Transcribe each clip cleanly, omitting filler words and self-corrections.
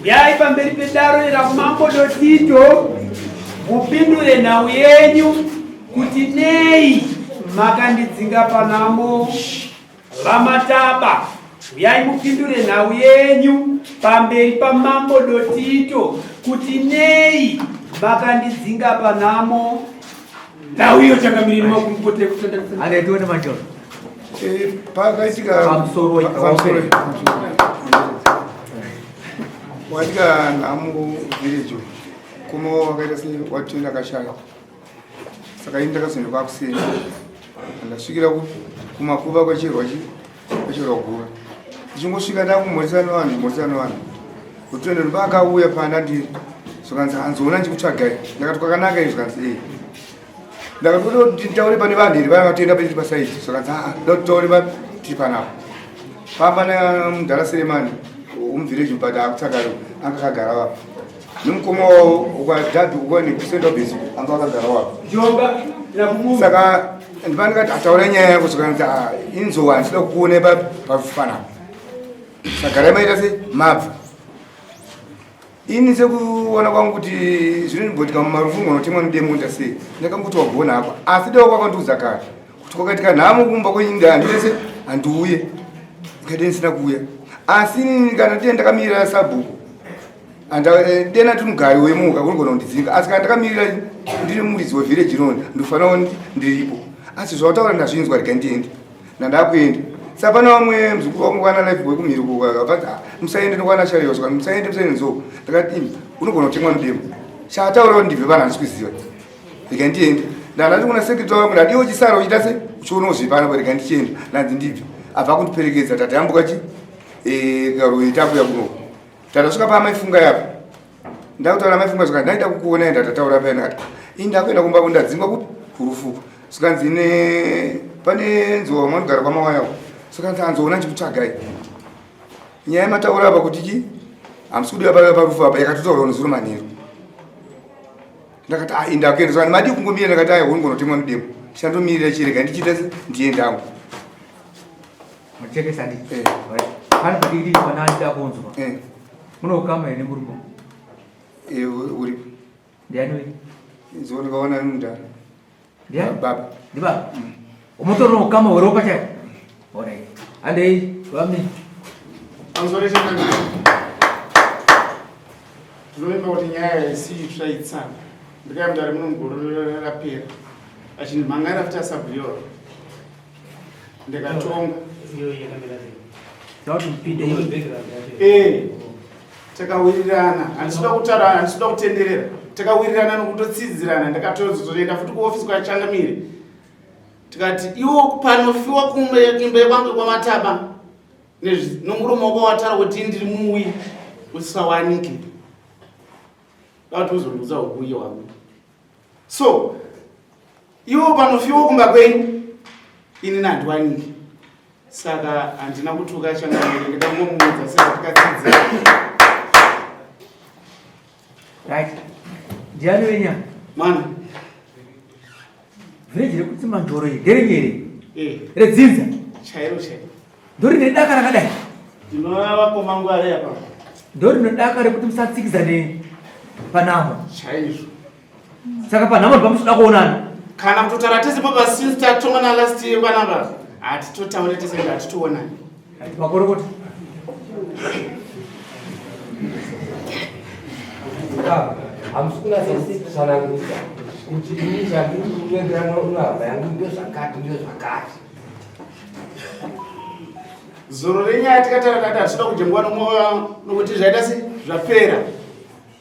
Uyai pamberi pedare raMambo Dotito mupindure nhau yenyu kuti nei makandidzinga panamo. VaMataba, uyai mupindure nhau yenyu pamberi paMambo Dotito kuti nei makandidzinga panamo. Nhau iyo changamiriri makurukota ekutandanisa. Ane tione manje. Eh, pakaitika Pamusoro pamusoro waitika nhamu village kumo wakaita se watenda akashaya saka ini ndakazoenda kwakuseni ndasvikira kumakuva kwacherwa chi kwacherwa guva ndichingosvika ndakumhoresana nevanhu mhoresana nevanhu kutenda ndopakauya pana ndiri zvikanzi hanziona ndichikutsvagai ndakati kwakanaka izvi zvikanzi ee ndakatoda kuti nditaure pane vanhu here vaya vatoenda petiri pasaidi zvakanzi aa ndoda kuti taure tiri panapa pamba namudhara seremani umuvhireji but akutsakaro anga akagara vapo nemukoma wavo ukadhabhi ukanekucentral base anga akagara wapo saka ndipandikati ataura nyaya yako zvakanzi aa inzou handisida kukuona pafanapa saka garai maita se mabva Ini sekuona kwangu kuti zvinonimboitika mumarufu unotemwa nedemo kuita sei ndakangoti wagona hako asi dai wakandiudza kare kuti kwakaitika nhamo kumba kwenyinda handitese handiuye ndikadei ndisina kuuya asi inini kana dei ndakamirira sabhuku eh, dena tiri mugari wemuka unogona kundidzinga asi kana ndakamirira ndiri muridzi wevhireji inoni ndofanira ndiripo asi zvawataura ndazvinzwa rega ndiende ndandakuenda sa pane vamwe mzukuru wangu kwana life wekumhiri kukavanzi ah, musaende nokwana sharewa saka musaende musaende nzou ndakati imi unogona kutemwa mudemo chataura kuti ndibve vanhu handisi kuziva rega ndiende ndandati kuna sekretary wangu ndadiwo uchisara uchiita se uchionawo zvepana pa rega ndichienda ndanzi ndibve abva kundiperekedza tatayambuka chi eh, karoyi takuya kuno tatasvika paamaifunga yapo ndakutaura mai funga zvikanzi ndaida kukuona enda tataura paya ndakati ini ndakuenda kumba kundadzingwa kupi kurufuko zvikanzi ne pane nzou mwanogara kwamawaya uko zvikanzi anzoona ndichikutsvagai nyaya yamataura apa kuti chi hamusi kudiwa parufu apa yakatotaurwa nezuro manheru ndakati ah inda kuenda zvikanzi madii kungomira ndakati aya ungonotemwa mudemo ndichandomirira chirega ndichiita ndiendangu Machekesa ndi. Eh. Pane padikidiki pana ndida kunzwa. Eh. Muno ukama here murume? Eh, uri. Ndiani uyu? Nzoni ndikaona mudhara. Ndiani? Baba. Ndi baba. Umutori ukama weropa chaiwo. Alright. Handei, vami. Pamusoro changamire. Ndinovimba kuti nyaya haisi itsva itsva. Ndikauya mudare muno mugore rapera. Achindimhan'ara futi asabhuyola. Ndikatonga. Eh, takawirirana handisida kutaura handisida kutenderera takawirirana nokutotsidzirana ndakatozotoenda futi kuofisi kwachangamire tikati iwo panofiwa kumba yekwangu kwamataba nomuromo wako wataura kuti ndiri muuyi usisawanike dati uzondiudza ukuyi wangu so iwo panofiwa kumba kwenyu ini nandiwaniki saka handina kutuka changamire ndikangomuudza sezvatikatsidzira Right. Ndiani wenya? Mwana. Village rekuti Manjoro iri nderenyu here? Eh. Redzinza. Chairo chairo. Ndorine daka rakadai. Ndinoona vakoma vangu vari apa. Ndorine daka rekuti musatsikizane panhamo. Chaizvo. Saka panhamo ndipamusoda kuonana. Kana kutotaura tese papa since tatongana last year panapa hatitotaure tese hatitoonani. Makorokota. Hamusi kunatsa kutsanangudza kuti ini chandiri kunoenderana nehama yangu ndozvakati ndozvakati. Zuro renyaya tikataura tati hatitoda kujengwa nokuti zvaita se zvapera.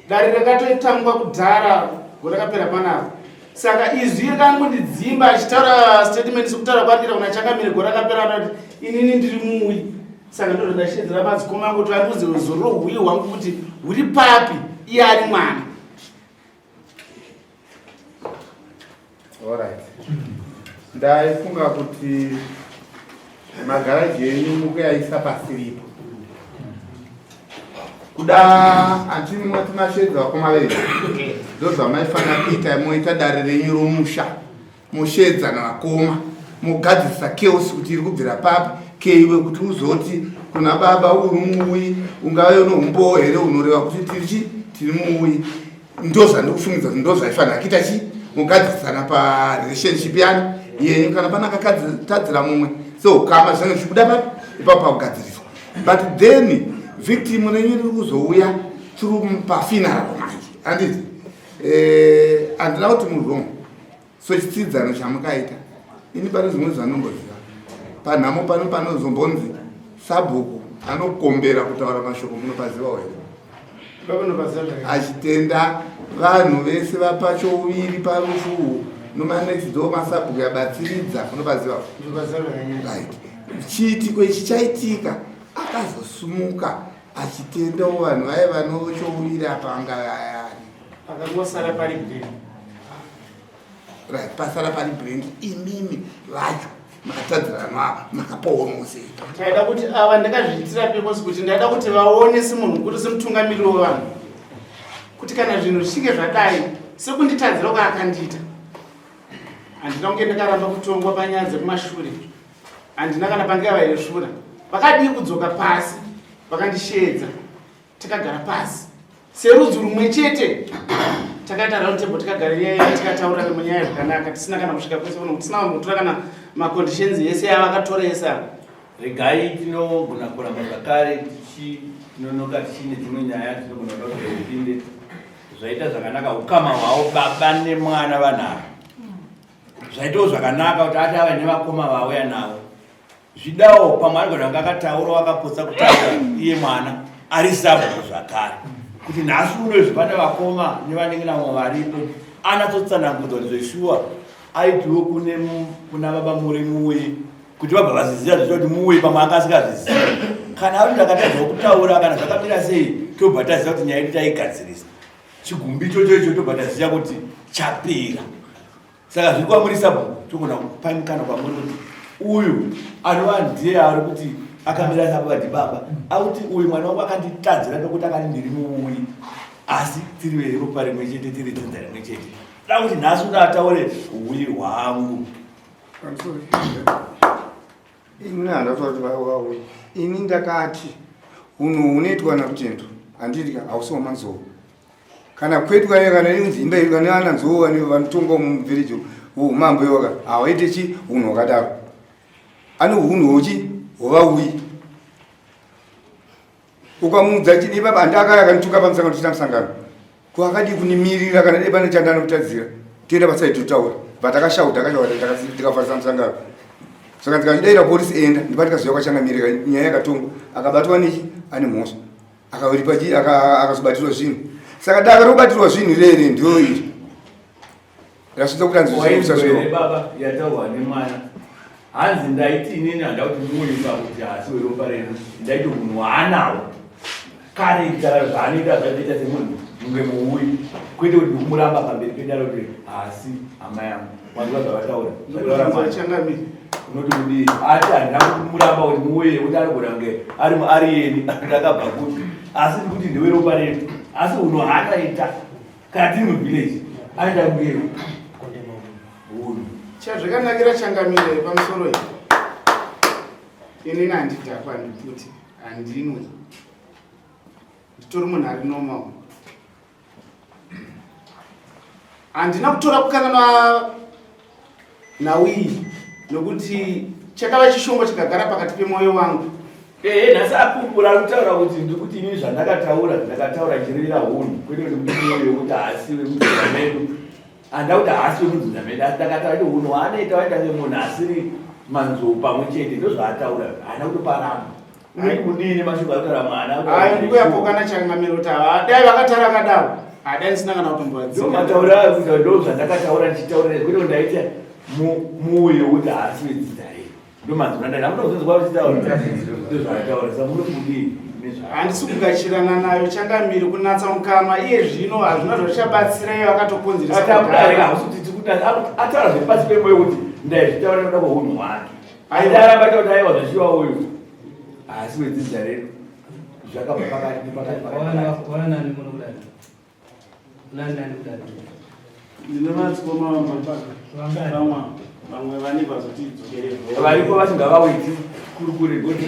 Dare rakatotangwa kudhara gore rakapera panapa. Saka izwi rikangondidzimba achitaura statement sekutaura kwaari kuna changamire gore rakapera anoti inini ndiri muuyi. Saka ndozvo ndashedzera madzikoma angu kuti vandiudze zuro huyi hwangu kuti huri papi iye ari mwana. Alright. Ndaifunga kuti magaraji enyu mukuyaisa pasiripo. Kuda handiti mati mashedza vakoma venyu. Ndozvamaifanira kuita moita dare renyu romusha. Moshedza navakoma. Mogadzirisa chaos kuti iri kubvira papi. keiwe kuti uzoti kuna baba uri muuyi ungave unoumbowo here unoreva kuti tiri chi tiri muuyi ndozvandikufungidza kuti ndozvaifanira kuita chi mugadzirisana parelationship yani yenyu kana pana akatadzira mumwe so ukama zvinenge zvichibuda papi ipapo pakugadziriswa but then victim renyu riri kuzouya through pafuneral manje handiti eh, handina kuti murong so chitsidzano chamukaita ini pane zvimwe zvanomboziva panhamo pano panozombonzi sabhuku anokombera kutaura mashoko munopazivawo here achitenda vanhu vese vapa chouviri parufu uhu nomanext door masabhuku yabatsiridza munopaziva right chiitiko ichi chaitika akazosumuka achitendawo vanhu vaye vanochouviri apa angavayani Pakangosara pari brain. Right, pasara pari brain imimi vacho makatadziranwa makapowo mose. Taida kuti ava ndakazviitira because kuti ndaida kuti vaone semunhu mukuru semutungamiriri wevanhu kuti kana zvinhu zvichinge zvadai sekunditadzira kwaakandiita handina kunge ndakaramba kutongwa panyaya dzekumashure handina kana pandikavaresvura vakadii kudzoka pasi vakandisheedza Takagara pasi serudzi rumwe chete takaita round table tikagara nyaya tikataura munyaya zvakanaka tisina kana kusvika kwese kuno tisina kumbotora kana maconditions ese avakatora ese ava. Regai tinogona kuramba zvakare tichinonoka tichine dzimwe nyaya tinogona kuda kuti tipinde zvaita zvakanaka ukama hwavo baba nemwana vanaro zvaitawo zvakanaka kuti ati ave nevakoma vauya navo Zvidawo pamwe anogona kunge akataura wakapotsa kutaura iye mwana ari sabhuku zvakare kuti nhasi uno izvi pane vakoma nevanin'ina vamwe varipo anatsotsanangudza kuti zveshuwa aitiwo kune kuna baba muri muuyi kuti vabva vaziziva zvichiva kuti muuyi pamwe anga asingazvizivi kana ari ndakatadzawo kutaura kana zvakamira sei tobva taziva kuti nyaya yedu taigadzirisa chigumbi ichocho icho tobva taziva kuti chapera Saka zviri kwamuri sabhuku togona kupai mukana kwamuri kuti uyu anova ndiye ari kuti akamira sababa ndibaba akuti uyu mwana wangu akanditadzira nokuti akati ndiri muuyi asi tiri veropa rimwe chete tiri dzinza rimwe chete da kuti nhasi uno ataure uyi hwangu ini handataura kuti vauyi ini ndakati unhu hunoitwa narutendo handidya hausi wamanzou kana kwedu kane kana inzi imba yedu kana ana nzou vane vanotonga muvillage umambo iwoka hawaite chi hunhu hwakadaro ane hunhu hochi hovauyi ukamuudza chini baba handi akaya akanituka pamusangano tichita musangano ko akadii kunimirira kana dai pane chandana kutadzira toenda pasai totaura but akashauta akashauta tikafarisa musangano saka ndikachidaira polisi enda ndipatikaziva kwachangamirika nyaya yakatongwa akabatwa nechi ane mhosva akaripa chii akazobatirwa zvinhu saka daka robatirwa zvinhu rere ndiro iri rasvitsa kuti anzi baba yataurwa nemwana hanzi ndaiti inini handa kuti muipa kuti haasi weropa redu ndaiti unhu waanawo kare kutaura zvaanoita zvatoita semunhu kunge muuyi kwete kuti ndikumuramba pamberi pedaro kuti haasi hama yangu wanzwa zvavataura unoti kudii ati handina kumuramba kuti muuye kuti anogona kunge ari muariyeni ndakabva kupi asi ndikuti ndiwe ropa redu asi unhu haakaita kana tiri muvillage anoita kunge hunhu chazvakanakira changamire pamusoro iyi inini handidhakwa handipfuti handinwe nditori munhu ari normal Handina kutora kukanganwa nhau iyi nokuti chakava chishongo chikagara pakati pemwoyo wangu. Ehe, nhasi apupura ari kutaura kuti ndikuti inini zvandakataura ndakataura chirevera hunhu kwete kuti kuti mwoyo wekuti haasi wemudzinza medu handa kuti haasi wemudzinza medu asi ndakataura kuti hunhu hwaanoita waita semunhu asiri manzou pamwe chete ndozvaataura haana kutoparamba Kudini mashoko akutaura mwana? Hayi ndikuyapokana changamiro kuti ava dai vakatara kadaro. Hadai ndisina kana kutomboadzika. Mataura akuti ndo zvandakataura ndichitaura kwete ndaita muuyo kuti haasi wedzidza here. Ndo manzwa ndai ndamunozvinzwa uchitaura. Ndo zvataura saka munokudii? Handisi kugashirana nayo changamire kunatsa mukanwa iye zvino hazvina zvachichabatsira iye vakatokonzeresa. Ataura zvepasi pemoyo kuti ndaizvitaura nekuda kwehunhu hwake. Airamba kuti aiwa zvashuwa uyu haasi wedzidza redu zvakabva pakati nepakati Wana nani muno kudai? Nani nani kudai? Ndine madzikoma vamwe vamwe vane vazotidzokere varipo vasingavawidzi Tikurukure ngoti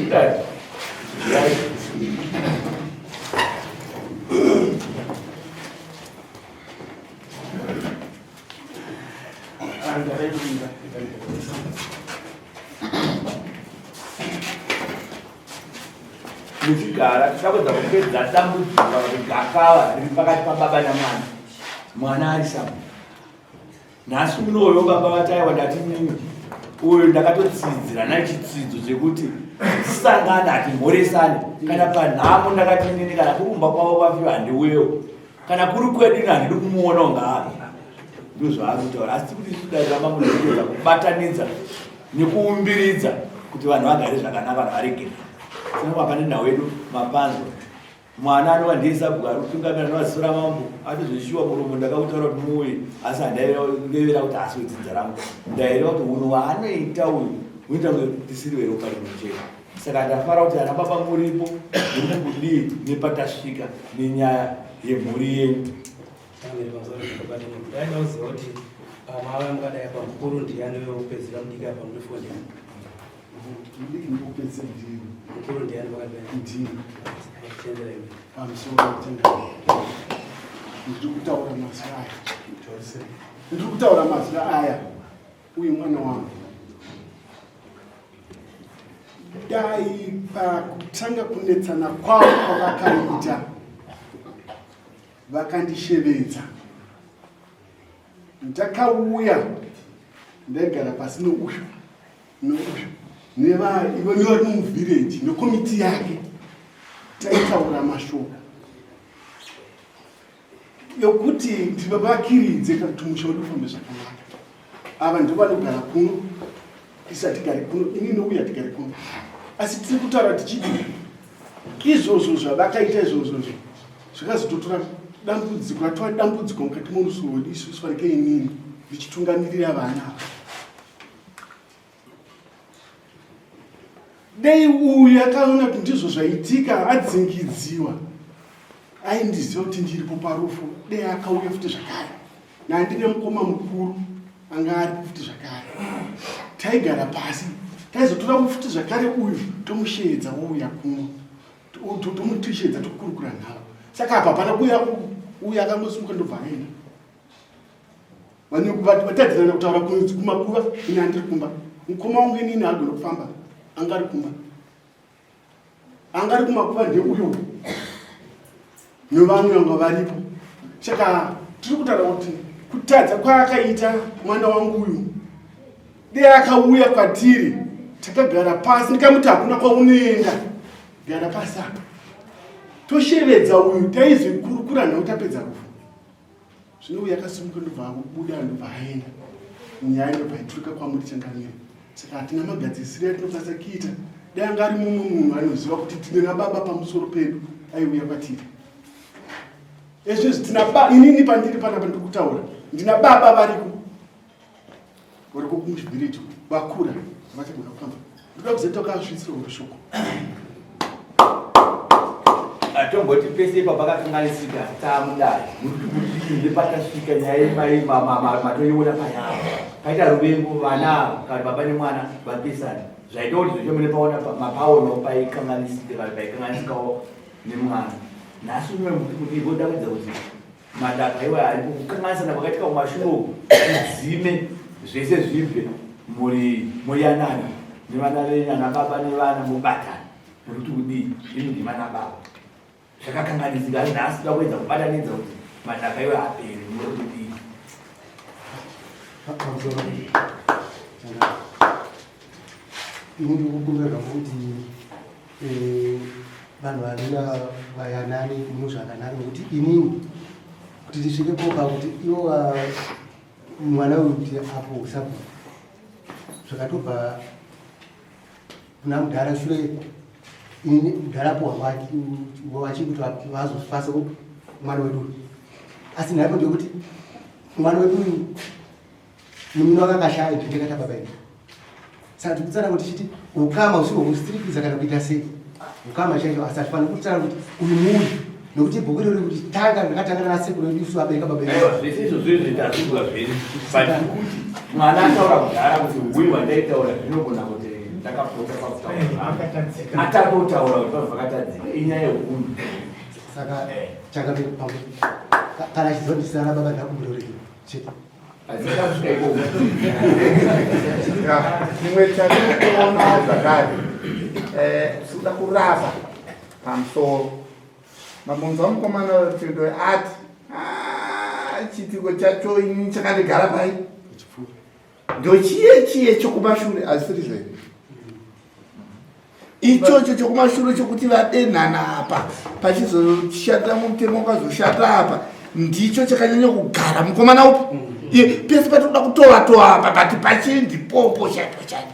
muchigara tichakwedza kupedza dambudziko kana kuti gakava riri pakati pababa namwana mwana ari sabu nhasi unoyo baba vataiwa ndati nini uyu ndakatotsidzira nachitsidzo chekuti tisangane hatimhoresane kana panhamo ndakati nini kana kuri kumba kwavo kwafiwa handiuyewo kana kuri kwedu ini handidi kumuona unga api ndozvaari kutaura asi kuti isu dai ramba munhu kubatanidza nekuumbiridza kuti vanhu vagare zvakanaka vanhu varegere saka pane nhau yedu mapanzwa mwana anova ndiye sabhuku ari kutungamira anova ziso ramambo atozvishuwa muromo ndakakutaura kuti muuye asi handairevera kuti asi wedzinza rangu ndaireva kuti unhu waanoita uyu unoita kunge tisiri veropa rimwe chete saka ndafara kuti ana baba muripo muri kudii nepatasvika nenyaya yemhuri yenyu Ndaida kuziva kuti pamava mukadai apa mukuru ndiani wekupedzera mudiki apa muri fo ndiani? Mudiki ndikupedzera ndini. Mukuru ndiani pakadai? Ndini. Tendera iwe. Pamusoro tendera. Ndiri kutaura mazwi aya. Ndiri kutaura mazwi aya uyu mwana wangu. Dai pakutanga kunetsana kwavo kwavakaita vakandishevedza ndakauya ndaigara pasi neuyu neuyu nevari muvhireji nekomiti yake taitaura mashoko yokuti ndivavakiridze kuti musha wedu ufambe zvakanaka ava ndivo vanogara kuno isu hatigari kuno ini nouyu hatigari kuno asi tiri kutaura tichiti izvozvo zvavakaita izvozvozvo zvakazototora dambudziko ratova dambudziko mukati morusuwo wedu isusu fanike inini ndichitungamirira vana ava dei uyu akaona kuti ndizvo zvaitika adzingidziwa aindiziva kuti ndiripo parufu dei akauya futi zvakare nandine mukoma mukuru anga aripo futi zvakare taigara pasi taizotora futi zvakare uyu tomusheedza wouya kuno tomutisheedza tokurukura nhavo saka apa hapana kuuya uyu akangosimuka ndobva aenda vatadzirana kutaura kumakuva ini andiri kumba mukoma wangu inini agona kufamba anga ari kumba anga ari kumakuva ndeuyo nevamwe vanga varipo saka tiri kutaura kuti kutadza kwaakaita mwana wangu uyu dei akauya kwatiri takagara pasi ndikamuti hakuna kwaunoenda gara pasi apa toshevedza uyu taizokurukura nhau tapedza rufu Zvino uyu akasimuka ndobva abuda ndobva aenda. Nyaya ndobva iturika kwamuri changamire. Saka hatina magadzirisiro atinokwanisa kuita. Dai anga ari mumwe munhu anoziva kuti tine nababa pamusoro pedu aiuya kwatiri. Ezvezvi tina ba inini pandiri panapa ndiri kutaura ndina baba variko. Variko kumuchibiriti vakura vachagona kufamba. Ndoda kuzoita ukasvitsira shoko. Atomboti pese ipa pakakanganisika tamudai muti kudii nepatasvika nyaya yemai matoiona payavo paita ruvengo vana kana baba nemwana vapesana zvaita kuti zveshe mune paona mapaonawo paikanganisika kana paikanganisikawo nemwana nhasi unoe muti kudii voda kuedza kuti Madaka iwaya aripo kukanganisana kwakaitika kumashure uku kudzime zvese zvibve muri muyanana nevana venyu ana baba nevana mobatana nekuti kudii imi ndivana baba zvakakanganisika asi nhasi toda kuedza kubatanidza kuti madaka iwaya apere muri kudii Ini ndikukumbira kuti eh, vanhu varina vayanane mune zvakanaka nekuti inini kuti tisvike popa kuti ivo mwana uyu kuti apo usapo zvakatobva kuna mudhara shure inini mudhara apo wachikuti vazofasa mwana wedu asi nhaipo ndekuti mwana wedu uyu Munin'ina wake akashaya ndakata baba ini. Saka tikutsana kuti tichiti ukama usiri hwokustrikidza kana kuita sei. Ukama chaicho asi hatifaniri kutaura kuti uyu muuyu nekuti bhuku irori kuti tanga ndakatanga nasekuru vedu isu abereka baba Aiwa zvese izvo zviri zvitazvigwa zvedu but kuti mwana ataura kudhara kuti uyu wandaitaura zvinogona kuti Ndakapota pakutaura. Atatotaura kuti vanhu vakatadzika inyaya yehunhu. Saka changamire pamwe kana achizondisana baba ndakumbira uregere chete. Hazina kusvika ikoko. Chimwe chatinoona zvakare tinoda kurapa pamusoro mabonzo amukomana Rutendo ati "Ah, chiitiko chacho ini chakandigara pai ndochiye chiye chokumashure asiri zvenyu ichocho chokumashure chokuti vadenhana apa pachizoshata mutemo ukazoshata apa ndicho chakanyanya kugara mukomana upi iye pese patinoda kutova tova apa but pachiri ndipopo chaipo chaipo.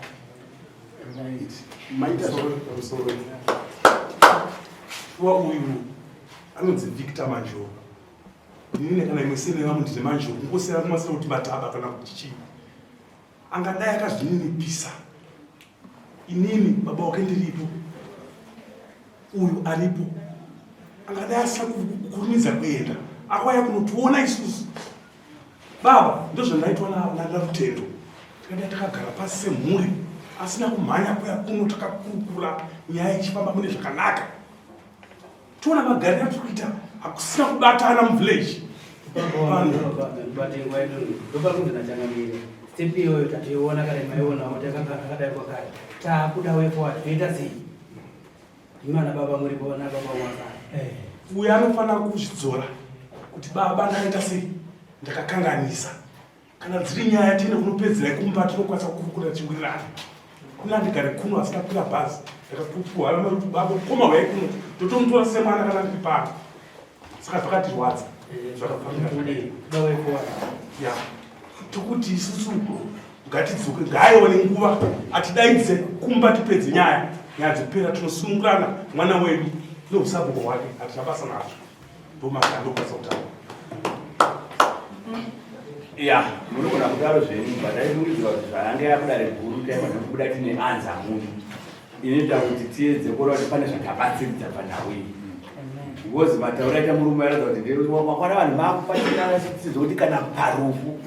Shuwa uyu anonzi Victor Manjoro. Inini kana imwe sene vangu ndine Manjoro, kungosiyana kumasina kuti Mataba kana kuti chii. Angadai akazvininipisa. Inini baba wake ndiripo. Uyu aripo. Angadai asina kukurumidza kuenda. Akauya kunotiona isusu. Baba, ndozvandaitwa naRutendo. Tikadai takagara pasi semhuri asina kumhanya kuya kuno takakurukura nyaya ichifamba mune zvakanaka. Toona magariro atiri kuita hakusina kubatana muvillage. Step iyoyo tatoiona kana maionawo takadai kwakare taakuda way forward toita sei imi ana baba muripo vana baba mwakare. Uyu anofanira kuzvidzora kuti baba ndakaita sei, ndakakanganisa. Kana dziri nyaya tiende kunopedzera kumba tinokwanisa kukurukura tichiwirirana. Kuna ndigare kuno asina kukwira bhazi ndakakupuwa baba koma huyai kuno totomutora semwana kana ndiri pano. Saka zvakatirwadza zvakafanira ya tokuti isusu ngatidzoke ngaaione nguva atidaidze kumba tipedze nyaya nyaya dzopera tinosunungurana mwana wedu neusabhuko hwake hatina basa nazvo ndomaandokwanisa kutaura. Ya, munogona kudaro zvenyu, but aifungidzira kuti zvayanga yakudare guru taifanira kubuda tine anza munhu inoita kuti tiedze kuona kuti pane zvakabatsiridza panhau iyi because matauro aita murume airatidza kuti makwana vanhu makupatirana sezvokuti kana parufu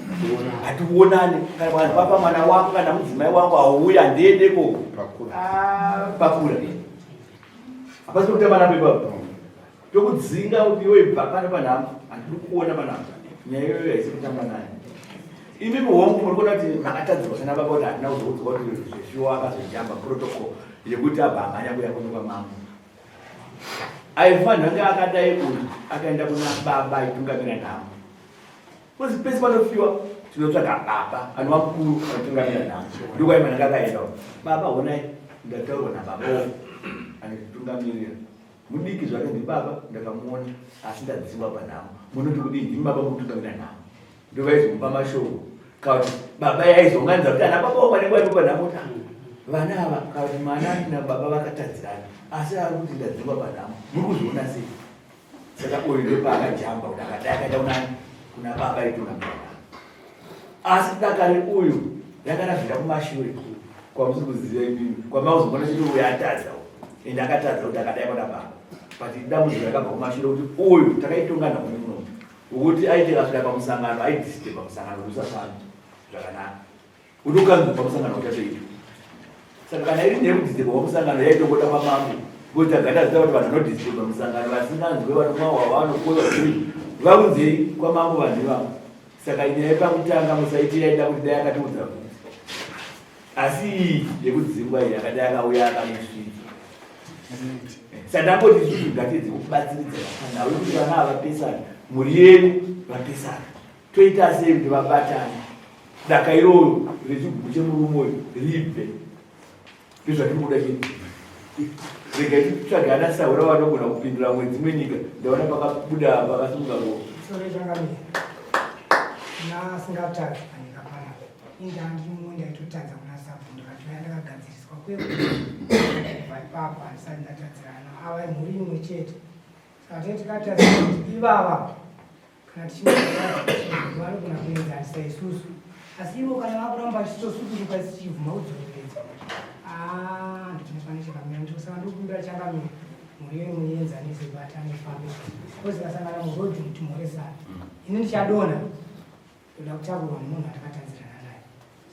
hationane kana vanhu vapa mwana wako kana mudzimai wako hauya handiendeko pakura hapasi pekutamba napo ipapo tokudzinga kuti iwe ibva pano panhamo handiri kuona panhamo nyaya iyoyo haisi kutamba nayo. Imi muhongu muri kuona kuti makatadzirwa sana baba kuti hatina kuzoudzwa kuti zveshuwa akazojamba protocol yekuti abva amhanya kuya kuno kwamambo. Aifanira kunge akadai uyu akaenda kuna baba aitungamira nhamo. Because pese panofiwa tinotsvaga baba anova mukuru anotungamira nhamo. Ndokwaimana kakaenda baba honai ndataurwa nababa anotitungamirira mudiki zvake ndibaba ndakamuona asi ndadzingwa panhamo munoti kudii ndimi baba mukutungamira nhamo ndovaizomupa mashoko kana kuti baba yaizonganidza kuti ana baba vanenge varipo panhamo kuti vana ava kana kuti mwana nababa vakatadzirana asi ari kuti ndadzingwa panhamo muri kuzviona sei. Saka uyu ndopaakajamba kuti akadai akaenda kunani kuna baba aitungamira nhamo asi dakare uyu rakaravhira kumashure kwamusi kuziva imimi kwamauzomona chiti uyu atadza ende akatadza kuti akadai kwana baba but dambudziko rakabva kumashure kuti uyu takaitonga nhau muno wekuti aiti akasvika pamusangano aidisturba musangano kuti usafambe zvakanaka kuti ukanzwa pamusangano uchatoitwa. Saka kana iri nyaya yekudisturba pamusangano yaitongoda kwamambo because tagada taziva kuti vanhu vanodisturba musangano vasinganzwe vanomwa hwahwa vanokoza zvii vaunzei kwamambo vanhu ivavo. Saka nyaya yepakutanga musaiti yaida kuti dai akatiudza kuti asi iyi yekudzingwa iyi akadai akauya akanosvitsa. Saka ndangoti isusu ngatiedze kubatsiridza nhau yekuti vana ava vapesana mhuri yedu vapesana toita sei kuti vabatane daka iroro rechigumbu chemurume uyu ribve ndozvatiri kuda chete. Regai titsvage ana sahura vanogona kupindura mwe dzimwe nyika ndaona pakabuda pakasimuka ngo Sore changamire. Nasingatadzi panyika panapa. Inda ndimo ndaitotadza kuna sabhu ndikatouya ndakagadziriswa kuye kubva ipapo handisati ndatadzirana. Ava imhuri imwe chete. Saka tinenge tikatadza kuti ivava kana tichinge vanogona kuenzanisa isusu asi ivo kana vakuramba vachitosuduruka isu tichibvuma kudzoreredza nditine pane chakamira ndosaka ndikukumbira changamire mhuri yenyu muienzanise batane fambe kozi vasangana murodhi mutimhoresana ini ndichadonha ndoda kutakurwa nemunhu atakatadzirana naye.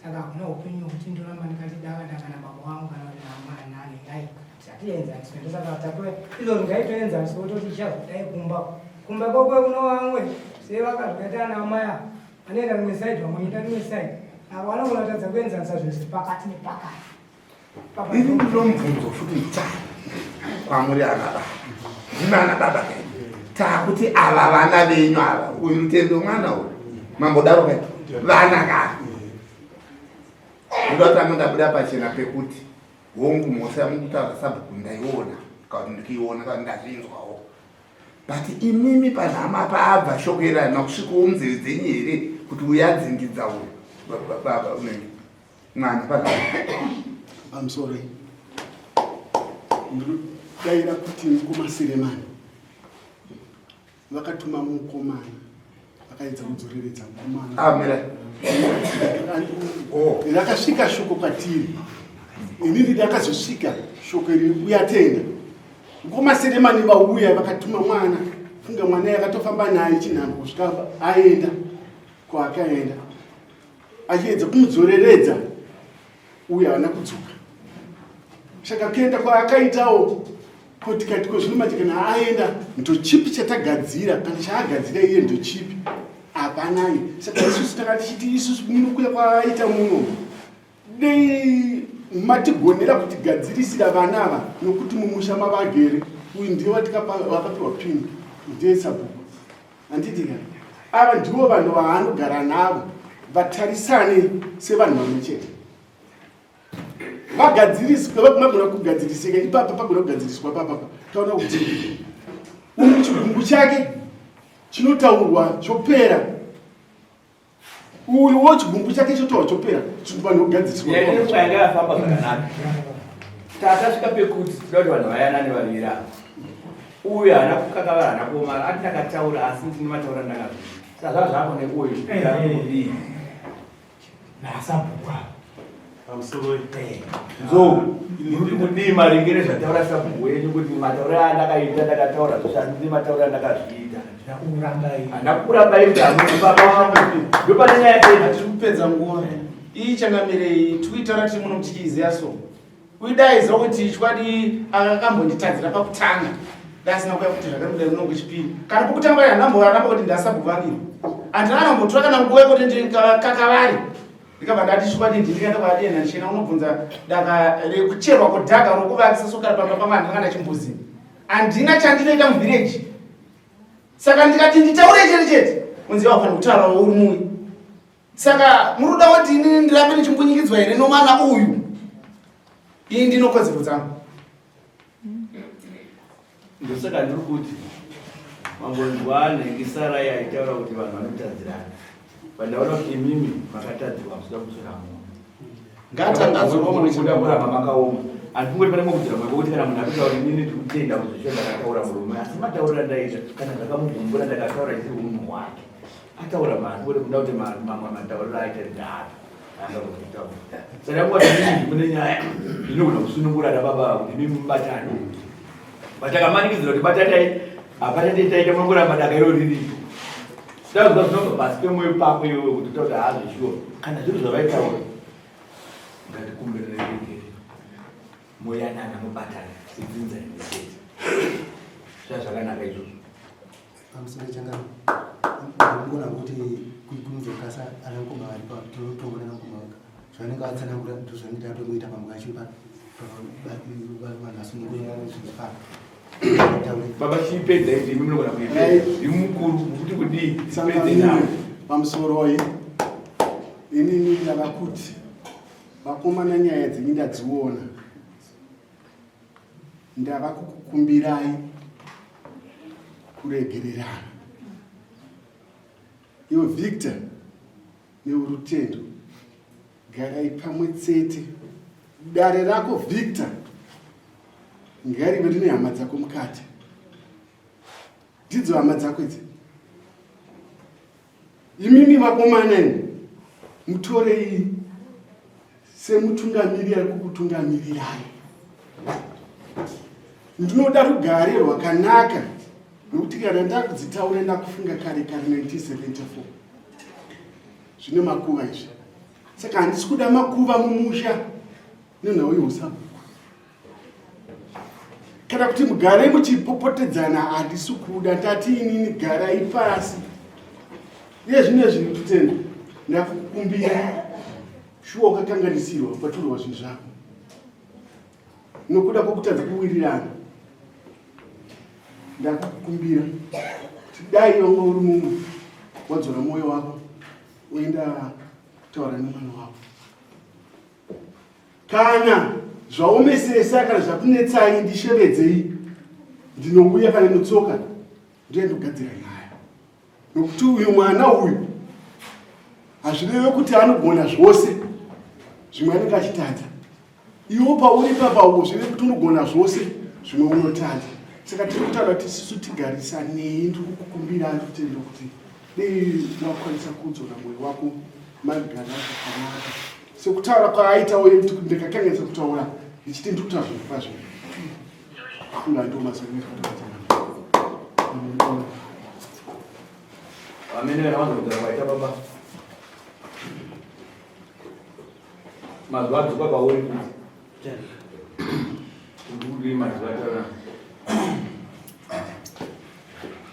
Saka hakuna upenyu hwekuti ndoramba ndikati dava daka nababa wangu kana kuti naamai nani ai hatienzaniswe ndosaka tatoe izvozvo ngaitoenzaniswe kutoti ichazodai kumba kumba kwakwe kuno vamwe sevakazvikaita ana amai ava vanoenda rimwe side vamwe enda rimwe side avo vanogona kutadza kuenzanisa zvinhu zviri pakati nepakati. Ini ndinomubvunzo futi mutsva kwamuri ana baba ndimi ana baba kai takuti ava vana venyu ava uyu rutendo mwana uyu mambodaro kai vana ka ndoda tanga ndabuda pachena pekuti hongu mhosva yamukutaura sabhuku ndaiona kana kuti ndikuiona kana ndazvinzwawo but imimi panhama paabva shoko iri harina kusvikawo munzeve dzenyu here kuti uyu adzingidza uyu baba unenge mwana pana pamusoro ndinodaira kuti mukoma Seremani vakatuma mukomana vakaedza kudzoreredza mukomana amira oh. rakasvika shoko kwatiri inini ndakazosvika shoko iri uyatenda mukoma Seremani vauya vakatuma mwana funga mwana yakatofamba naye chinhambo kusvika aenda kwaakaenda achiedza kumudzoreredza uye haana kudzoka saka kuenda kwaakaitawo ko tikati ko zvino manje kana aenda ndochipi chatagadzira kana chaagadzira iye ndochipi hapanayi saka isusu taka tichiti isusu munokuya kwaaita muno dei matigonera kutigadzirisira vana ava nokuti mumusha mavagere uyu ndiye wakapiwa pini ndiye sabhuku Handiti ka? Ava ndivo vanhu vaanogara navo vatarisane sevanhu vamwe chete. Vagadziriswe vagona kugadzirisika ipapa pagona kugadziriswa papa taona kuti uyu chigumbu chake chinotaurwa chopera uyu wo chigumbu chake chotowa chopera vanhu vogadziriswa yanga yafamba zvakanaka tatasvika pekuti tinoda kuti vanhu vayanane vaviri ava uyu haana kukakavara haana kuomara ati ndakataura asi ndine mataura ndakazviita sazva zvako neuyu kudii nasabhuku pamusoro nzou muri kudii maringe nezvataura sabhuku wenyu kuti mataura andakaita ndakataura zvose asi ndine mataura andakazviita handina kukurambai baba wangu ndopane nyaya tiri kupedza nguva iyi changamirei tikuitaura tiri muno muchichiiziya so kuidaidzwa kuti chokwadi akambonditadzira pakutanga ndasina kuya kuti zvakadai unongo chipiri kana pokutanga handamboaramba kuti ndasabhuku vangini handina anombotora kana nguva yekuti ndikakavari ndikabva ndati chokwadi ndini kana kwadena ndichienda unobvunza daka rekucherwa kudhaka rokuvakisa sokara pamba pamwe handina kana chimbuzi handina chandinoita muvhireji saka ndikati nditaure chete chete unzi wafanira kutaurawo uri muyi saka muri kuda kuti inini ndirambe ndichimbunyikidzwa here nomwana uyu iyi ndino kodzero dzangu Ndosaka ndiri kuti mangonzwa nhengi Sarai aitaura kuti vanhu vanotadzirana. Pandaona kuti imimi makatadzirwa musina kuswera muno. Ngatangadzirwa kuramba makaoma. Handingoti pane kudzira mwepo kuti kana munhu atotaura inini ndiri kutenda kuti zvisho ndakataura murume asi matauriro andaita kana zvakamugumbura ndakataura isiri unhu hwake. Ataura mari kuti kuda kuti mamwe matauriro aita ndaapi. Saka nguva zhinji kune nyaya inogona kusunungura nababa kuti imi mubatane. Vachakamanikidzira kuti batanai hapana taita munongoramba daka iro riripo. Ndazwa zvinobva pasi pemwoyo pako iwewe kuti utaura kuti haazvishuwa kana zviri zvavaitaura ngatikumbirire regerero moyanana mobatana sedzinza rimwe chete. Zvazvakanaka izvozvo. Pamusoro changano ndinoona kuti kunzokasa ana mukoma vari pa tinotonga ana mukoma vaka zvavanenge vatsanangura ndozvanenge tatongoita pamwe kacho pa vanhu vasunungura zvinhu pa baba chiipedza izvi imi munogona kuipedza imi mukuru mukuti kudii pedze nawo pamusoroi inini ndava kuti vakomana nyaya dzenyu ndadziona Ndava kukukumbirai kuregererana. Iwe Victor newe Rutendo garai pamwe tsete. Dare rako Victor ngarive rine hama dzako mukati. Ndidzo hama dzako idzi. Imimi vakomana imi mutorei semutungamiri ari kukutungamirirai. Ndinoda rugare rwakanaka nokuti kana ndakudzitaura ndakufunga kare kare 1974 zvine makuva izvi. Saka handisi kuda makuva mumusha nenhau yeusabhuku kana kuti mugare muchipopotedzana, handisi kuda. Ndati inini garai pasi. Iye zvino zvinhu tutendo, ndakukumbira shuwa, ukakanganisirwa ukatorwa zvinhu zvako nokuda kwokutadza kuwirirana, ndakukumbira kuti dai wanga uri mumwe wadzora mwoyo wako uenda kutaura nemwana wako. Kana zvaomesesa, kana zvakunetsai, ndishevedzei, ndinouya kana notsoka, ndiye ndogadzira nyaya, nokuti uyu mwana uyu hazvireve kuti anogona zvose, zvimwe anenge achitadza. Iwo pauri papa uko zvireve kuti unogona zvose, zvimwe unotadza. Saka tiri kutaura kuti isusu tigarisanei. Ndiri kukukumbira rutendo kuti dei wakwanisa kudzora mwoyo wako, magara zvakanaka sekutaura kwaaita, uye kuti ndikakanganisa kutaura ndichiti ndiri kutaura zvinhu kwazvo. Funga ndo mazonetwa. Amene vana waita baba mazuva adzoka pauri kuti uri mazuva ataura.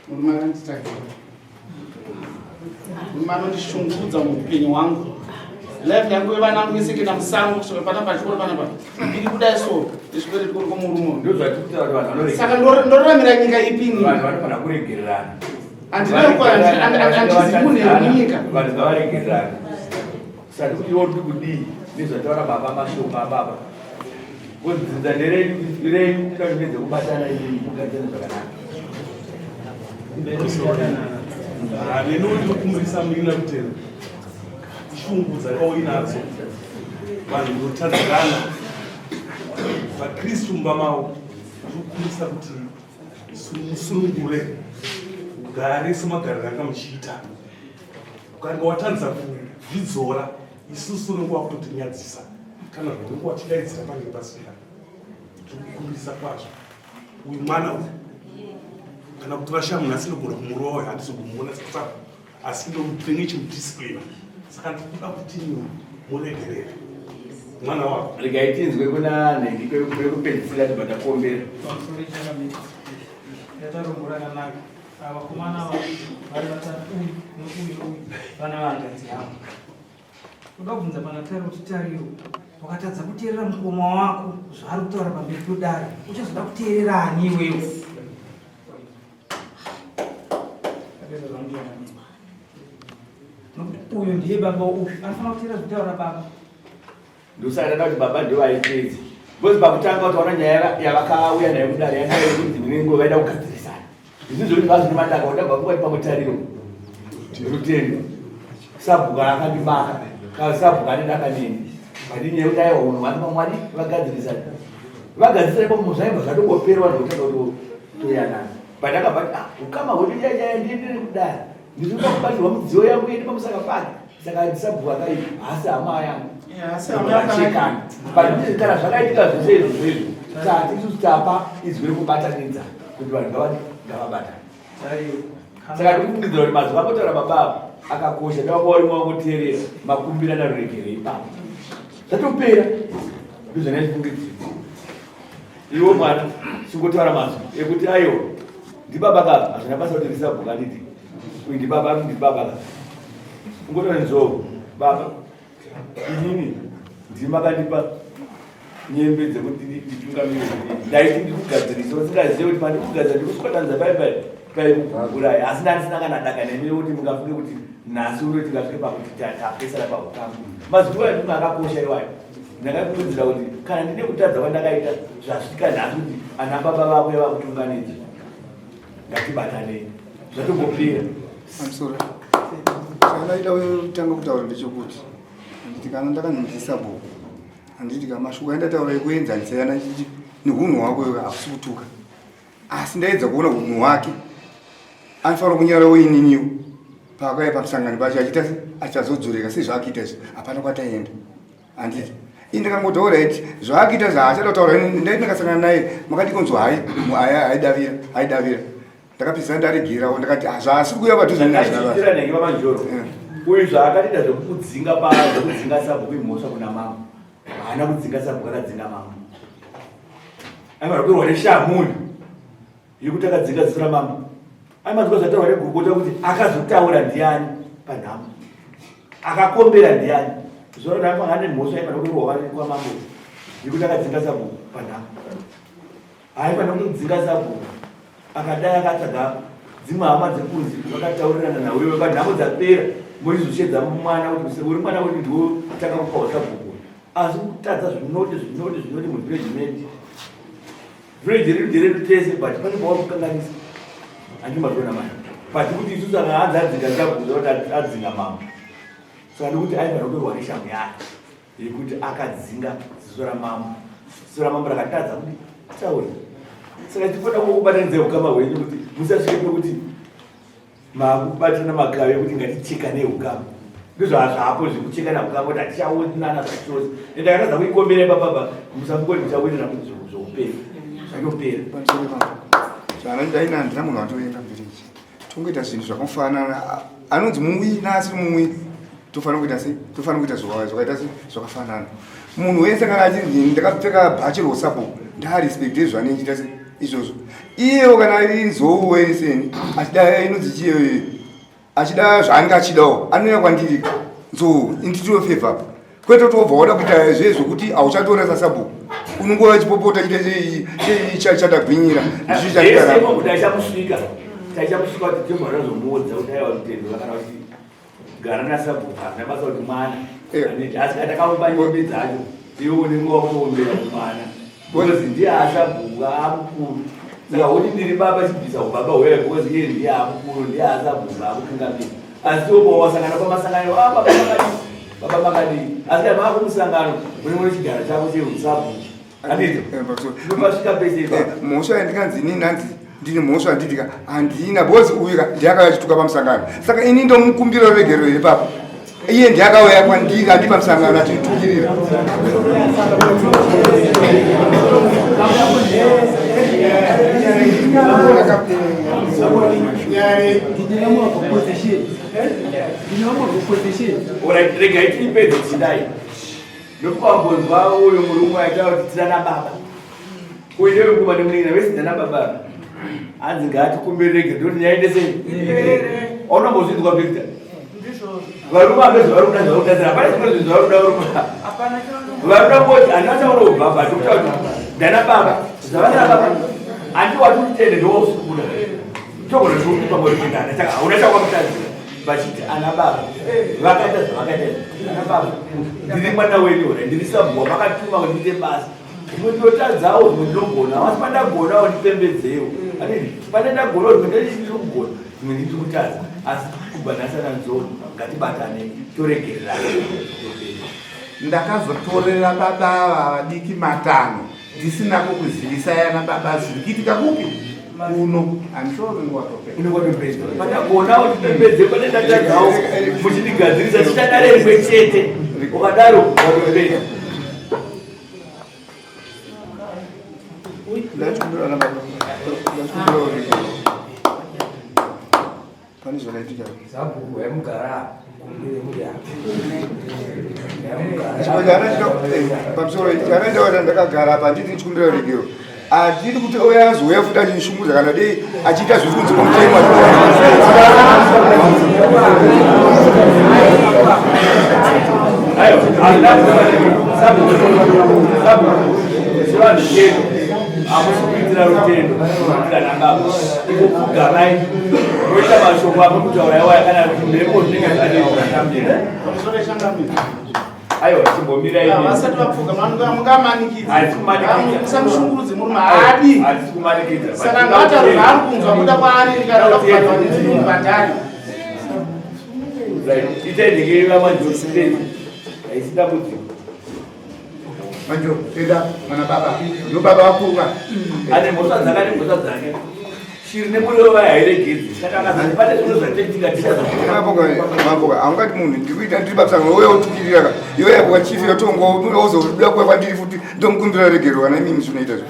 Murume akanditagira, murume anondishungurudza muupenyu hwangu, life yangu yevana vangu vese, kuenda musango kusvika panapa pachikoro panapa iri kudai, so ndezvikwereti kuri kwomurume. Ndozvatikuta kuti vanhu vanoregera. Saka ndoraramira nyika ipini? Vanhu vanofanira kuregererana. Handizi munhu yemunyika. Vanhu ngavaregererana. Sati kuti iwe uri kudii nezvataura baba, mashoko ababa kodzinza nderenyu renyu kuita kuti ndedzekubatana ii mugadzirane zvakanaka. Neniwo ndinokumbirisa muina kutenda shungu dzakauinadzo vanhu munotadzirana vakristu mumba mavo. Ndinokumbirisa kuti musunungure, ugare semagariro anga muchiita. Ukanga watadza kuzvidzora, isusu unenge wakutotinyadzisa kana zvaunenge wachidaidzira pange pasina. Tinokukumbirisa kwazvo, uyu mwana uyu kana kutora shamu nhasi ndogona kumurowa, handizogumuona sasako, asi ndinenge chimudisciplina. Saka ndikuda kuti muregerere mwana wako. Regai tinzwe kuna nhengi kwekupedzisira, tibva takuombera. Pamusoro changamire, yatarombo rakanaka. Ava vakomana ava vari vatatu, uyu neuyu neuyu, vana vahanzvadzi yavo. Toda kubvunza pana Tariro kuti, Tariro, wakatadza kuteerera mukoma wako zvaari kutaura pamberi pedare, uchazoda kuteerera ani iwewe? Tapedza zvangu, changamire. Nokuti uyu ndiye baba, uyu anofanira kuteerera zvekutaura baba. Ndosaka ndada kuti baba ndivo vaipedza, because pakutanga utaona nyaya yavakauya nayo kudare yanga yekunzi munenge vaida kugadzirisana. Izvi zvokuti vazvine madaka udabva kungati pamutariro rutendo sabhuka akandibaka kana sabhuka ane daka neni, but inyaya yekuti aiwa unhu vati pamwadi vagadzirisana, vagadzirisana ipapo zvaibva zvatongopera, vanhu votanga kutoyanana. But akabva ati, ah, ukama hwedu chaichaya ndiendere kudare, ndinoda kubatirwa mudziyo yangu ende pamusaka pake. Saka ndisabhuka kai, haasi hama yangu. Haasi hama yako. Chekana, but kana zvakaitika zvese izvo zvezvo, tati isusu tapa izwi rekubatanidza kuti vanhu ngavadi ngavabatane. Saka ndikufungidzira kuti mazuva akotaura baba ava akakosha, ndavanga uri mwangoteerera makumbirana ruregere ipapo zvatopera. Ndozvandaifungidzira. Iwo mwana singotaura mazwi ekuti aiwa ndibaba ka, hazvina basa kuti ndisabhuka nditi uyu ndibaba, ari ndibaba ka. Ungotaura nzou, baba, inini ndimi makandipa nyembe dzekuti nditungamire, ndaiti ndikugadzirisa usingazive kuti pandikugadzira ndikuswatanidza pai pai pai kugurai, asi ndandisina kana daka nemi kuti mungafunge kuti nhasi uno tingasvike pakuti tapesana paukama. Mazuva edu akakosha iwayo. Ndakakurudzira kuti kana ndine kutadza kwandakaita, zvasvika nhasi kuti ana baba vako yavakutunganidza, ngatibatanei, zvatongopera. Pamusoro, chandaida kutanga kutaura ndechekuti handiti kana ndakanzwisisa bhuku, handiti ka mashoko andataura ekuenzanisa yana chichi neunhu hwako iwe, hakusi kutuka, asi ndaedza kuona unhu hwake. Anofanira kunyarawo ininiwo paakauya pamusangano pacho achiita se achazodzoreka sezvaakuita izvi, hapana kwataenda. Handiti ini ndakangoti alright, zvaakuita zvaachada kutaura, ndaiti ndakasangana naye makati konzwa hai haidavira haidavira, ndakapedzisa ndaregerawo, ndakati, "Ah, zvaasiri kuuya padhuze." Ndakaiitira nenge vamanjoro. Uyu zvaakatoita zvekukudzinga pa zvekudzinga sabhuku imhosva kuna mambo. Haana kudzinga sabhuku akadzinga mambo. Aifanira kutorwa neshamhu uyu yekuti akadzinga ziso ramambo. Aimanzwa zvataurwa negurukota kuti akazotaura ndiani panhamo. Akakombera ndiani. Zvona kuti ane mhosva aifanira kutorwa kwamambo yekuti akadzinga sabhuku panhamo. Haifanira kudzinga sabhuku akadai akatsvaga dzimwe hama dzekunze vakataurirana nawo iwe panhamo dzapera mochizoshedza mwana kuti uri mwana wedu ndiwo tanga kupa usabhuku asi kutadza zvinoti zvinoti zvinoti muvillage medu village redu nderedu tese but pane pauri kukanganisa handi mazviona mani but kuti isusu anga hanzi adzinga sabhuku kuti adzinga mambo saka ndikuti aifanira kutorwa neshamhu yake yekuti akadzinga ziso ramambo ziso ramambo rakatadza kuti taura saka tifanira kubatanidza ukama hwenyu kuti musasvike pekuti makubatana makave ekuti ngatichekane ukama ndozvazvapo zvekuchekana ukama kuti hatichaonana zvachose ende akatadza kuikombera ipapapa musamukoni muchawirira zvoupenyu zvatopera zvaandaina handina munhu watoenda village tongoita zvinhu zvakafanana anonzi muwi naasiri muwi tofanira kuita sei tofanira kuita zvakaita sei zvakafanana munhu wese kana achinzi ndakapfeka bhachi rosapo ndarespekte zvanendiita sei izvozvo iyewo kana iri nzou weseni achida inonzi chiyeyo achida zvaanenge achidawo anouya kwandiri nzou inditofevha kwete kuti wobva wada kuita zve zvokuti hauchatora sasabhuku unongova uchipopota chite chatagwinyira ndichochaichamusvika taichamusvika kuti timborazomuudza kuti aiwa rutendo kana kuti gara nasabhuku hazvina basa kuti mwana eh. asi atakaumba nyembe dzacho iwe unenge wakuombera kumwana because ndiye asabhuku amukuru saka kuti ndiri baba chibvisa ubaba hwewe because iye ndiye amukuru ndiye asabhuku akutungamira asi iwe pawasangana pamasangano ah, baba makadii baba makadii asi kana maakumusangano unenge une chigaro chako cheusabhuku mhosva yandikanzi ini ndanzi ndine mhosva handitika handina because uyu ndiye akauya achituka pamusangano saka ini ndomukumbira ruregero here papa iye ndiye akauya kwandiri andi pamusangano achitukirira Regai tiipedze tidai Ndokwambonzwa uyu murume aita kuti tirana baba. Uyu ndewekuma nemunin'ina vese ndana baba. Hanzi ngaatikumbirege ndoti nyaya ite sei? Aunombozvinzwa Victor? Varume ave zvavari kuda zvavari kutadzira. Hapana zvimwe zvinhu zvavari kuda varume. Vari kuda kungoti handina chaunobva but kutaura kuti ndana baba. Zvavana baba. Handi wati utende ndowausi kuda. Togona kukupa ngori kuita hauna chakwamutadzira. vachiti ana baba vakaita zvavakaita ana baba ndiri mwana wenyu hore ndiri sabhuwa makatuma kuti ndiite basa zvimwe ndinotadzawo zvimwe ndinogona asi pandagonawo ndipembedzewo anini pane ndagonawo zvimwe ndendiri kugona zvimwe ndiri kutadza asi kubva nhasi ana nzou ngatibatane toregererana ndakazotorera baba ava vadiki matanho ndisina kukuzivisai ana baba zviri kuitika kupi kuno I'm sure unenge watopedza. Unenge watopedza. Pandagona utipembedze pane ndatadzawo muchindigadzirisa tichadare rimwe chete. Ukadaro watopedza. Ndachikumbira ana baba. Ndachikumbira uregere. Pane zvakaitika. Sabhuku yamugara pamusoro chanaitaura ndakagara apa handiti ndichikumbira ruregero handidi kuti ouya azouya futi achindishungurudza kana dei achiita zviri kunze kwomutemo Hamusi kuitira rutendo kana baba ikupfugamai moita mashoko amwe kutaura iwaya kana kuti mhepo zvinenge zvakamira aiwa chimbomirai vasati vapfuga mungamanikidza musamushungurudze murume haadi hatisi kumanikidza saka ngaataure zvaari kunzwa kuda kwaari kana kubhadhara mubhadhari itai ndenge vamanjosipedzi haisi dambudziko Manjo, tenda mwana baba. Ndo baba vakuru. Ane mhosva dzake ane mhosva dzake. Shiri nemuriwo vayo hairegedzi. Saka akazati pane zvimwe zvatiitika tichazomaboka haungati munhu ndiri kuita ndiri basa uye utukirira ka iwe yaboka chief yotongo uzobuda kuya kwandiri futi ndomukumbira regero kana imimi zvinoita zvo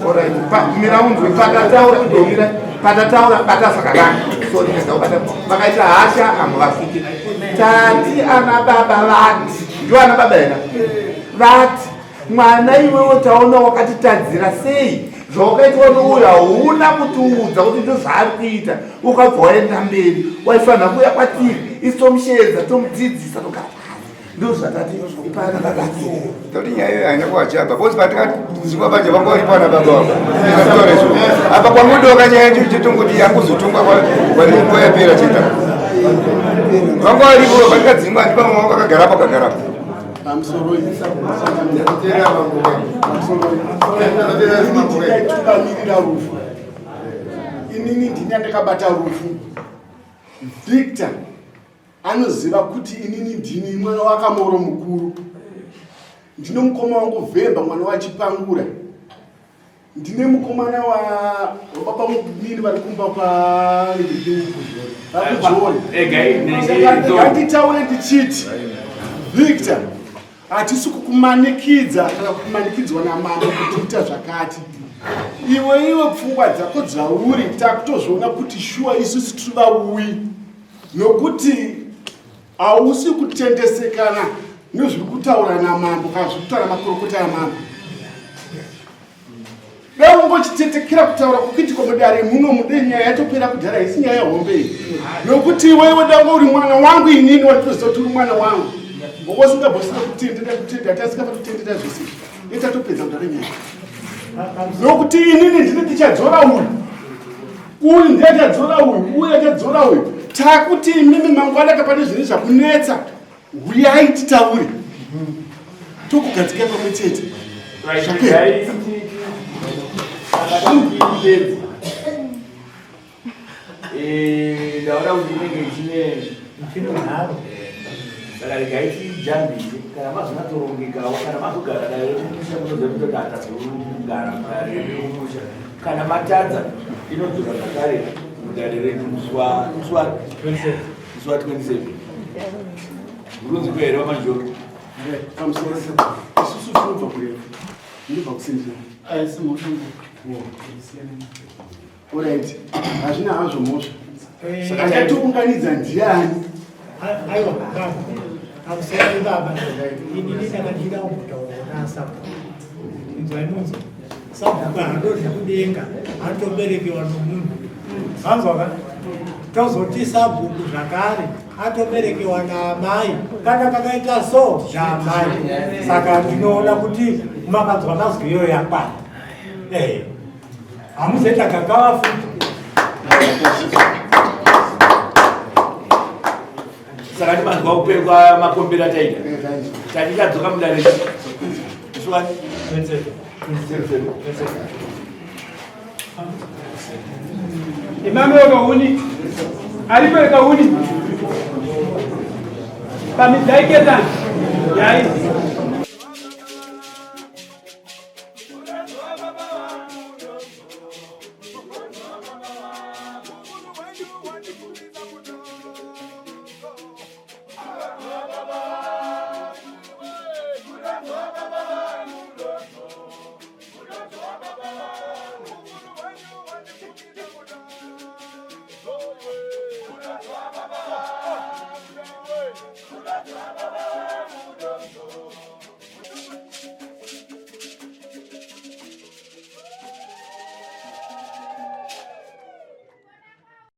Alright, pa mira unzwe patataura ndomira patataura bata zvakanaka. So ndingaza kubata vakaita hasha amuvasvike. Tati ana baba vati, ndiwo ana baba here? Vati mwana iwewe taona wakatitadzira sei zvawakaitwa nouyu hauna kutiudza kuti ndo zvaari kuita ukabva waenda mberi waifanira kuuya kwatiri isu tomusheedza tomudzidzisa togara ndozvatati ipana baba toti nyaya iyoyo haina kuwachaba bcause patikadzingwa panje vanga varipo ana baba vako ikataura izvo apa kwangodoka nyaya yacho chetongoti yangozotongwa nguva yapera cheta vanga varipo patikadzingwa ndi pamwe vanga vakagarapo kagarapo pamusoroindaitungamirira rufu inini ndini andakabata rufu victor Anoziva kuti inini ndini mwana waKamoro mukuru. Ndine mukoma wangu Vhemba mwana waChipangura. Ndine mukomana wababa munini vari kumba kwaVaKujori. Nganditaure ndichiti Victor hatisi kukumanikidza kana kumanikidzwa namambo kuti ita zvakati. Iwe iwe pfungwa dzako dzauri takutozviona kuti shuwa isusu tiri vauyi. Nokuti hausi kutendesekana nezviri kutaura namambo kana zviri kutaura makurukota amambo. Dai ungochitetekera kutaura kukuitikwa mudare muno mude nyaya yatopera kudhara haisi nyaya hombe iyi. Nokuti iwe iwe danga uri mwana wangu inini wanditoziva kuti uri mwana wangu. Ngokosingabosina kutendera kutenda tasingafa kutendera zvese. Itatopedza kudhara nyaya. Nokuti inini ndini ndichadzora uyu. Uyu ndiye achadzora uyu, uyu achadzora uyu. Takuti imimi mangwana ka pane zvinhu zvakunetsa, huyai titaure. Tokugadzika pamwe chete. Zvapera. Eh, ndaona kuti inenge ichine nharo saka regai tijambise kana mazonatsorongekawo kana mazogara dare remumusha munoziva kuti tatazogara mudare remumusha kana matadza inodzoka zvakare mudare redu musi wa musi wa 27 murunzi kuhere wamanjoki pamusoro isusu tinobva kurefu ndinobva kusinzira aisi mhosva Alright. Hazvina hazvo mhosva. Saka achatiunganidza ndiani? Aiwa baba. Pamusoro baba. Ini ndakandida kumbotaura sabhuku. Inzwai munzwa. Sabhuku haadonhe kudenga, atoberekewa nomunhu. Manzwa ka? Tozoti sabhuku zvakare atoberekewa naamai kana kakaita so naamai. Saka ndinoona kuti makanzwa mazwi iyoyo yakwana. Eh. Hamuzoita gakava futi. Saka timanzwa kupekwa makombera taita. Tati tadzoka mudare. Musi wa 27. Emmanuel Kahuni. Aripo Kahuni. Pamidzaiketani. Yai.